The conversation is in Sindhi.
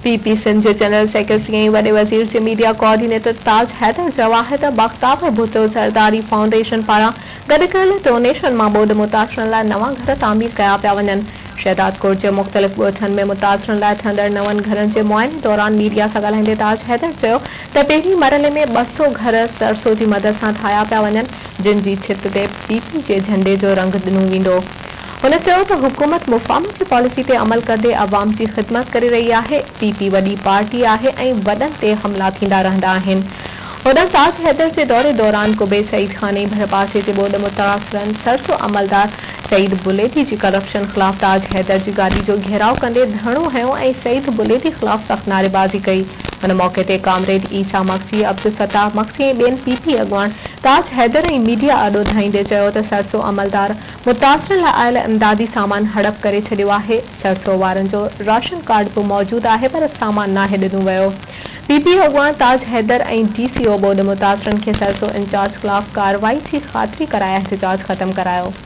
پي پي سنڌ جي جنرل سيڪريٽري ۽ وڏي وزير جي ميڊيا ڪوآرڊينيٽر تاج حيدر چيو آهي ته بختاور ڀٽو زرداري فائونڊيشن پاران گڏ ڪيل ڊونيشن مان ٻوڏ متاثرن لاء نوان گهر تعمير ڪيا پيا وڃن. شهدادڪوٽ جي مختلف ڳوٺن ۾ متاثرن لاء ٺهندڙ نون گهرن جي معائني دوران ميڊيا سان ڳالهائيندي تاج حيدر چيو ته پهرين مرحلي ۾ 200 گهر سرسو جي مدد سان ٺاهيا پيا وڃن جن جي ڇت تي پي پي جي جهنڊي جو رنگ ڏنو ويندو. هن چيو ته حڪومت مفاهمت جي پاليسي تي عمل ڪندي عوام جي خدمت ڪري رهي آهي، پي پي وڏي پارٽي آهي ۽ وڏن تي حملا ٿيندا رهندا آهن. هوڏانهن تاج حيدر جي دوري دوران قبي سعيد خان ۽ ڀرپاسي جي ٻوڏ متاثرن سرسو عملدار سعيد بليدي جي ڪرپشن خلاف تاج حيدر جي گاڏي جو گهيراء ڪندي ڌرڻو هنيو ۽ سعيد بليدي خلاف سخت نعريبازي ڪئي. ان موقعي تي ڪامريڊ عيسيٰ مگسي، عبدالستار مگسي ۽ ٻين پي پي اڳواڻ تاج حيدر ۽ ميڊيا آڏو ڌائيندي چيو ته سرسو عملدار متاثرن لاء آيل امدادي سامان هڙپ ڪري ڇڏيو آهي، سرسو وارن جو راشن ڪارڊ به موجود آهي پر سامان ناهي ڏنو ويو. پي پي اڳواڻ تاج حيدر ۽ ڊي سي او ٻوڏ متاثرن کي سرسو انچارج خلاف ڪارروائي جي خاطري ڪرائي احتجاج ختم ڪرايو.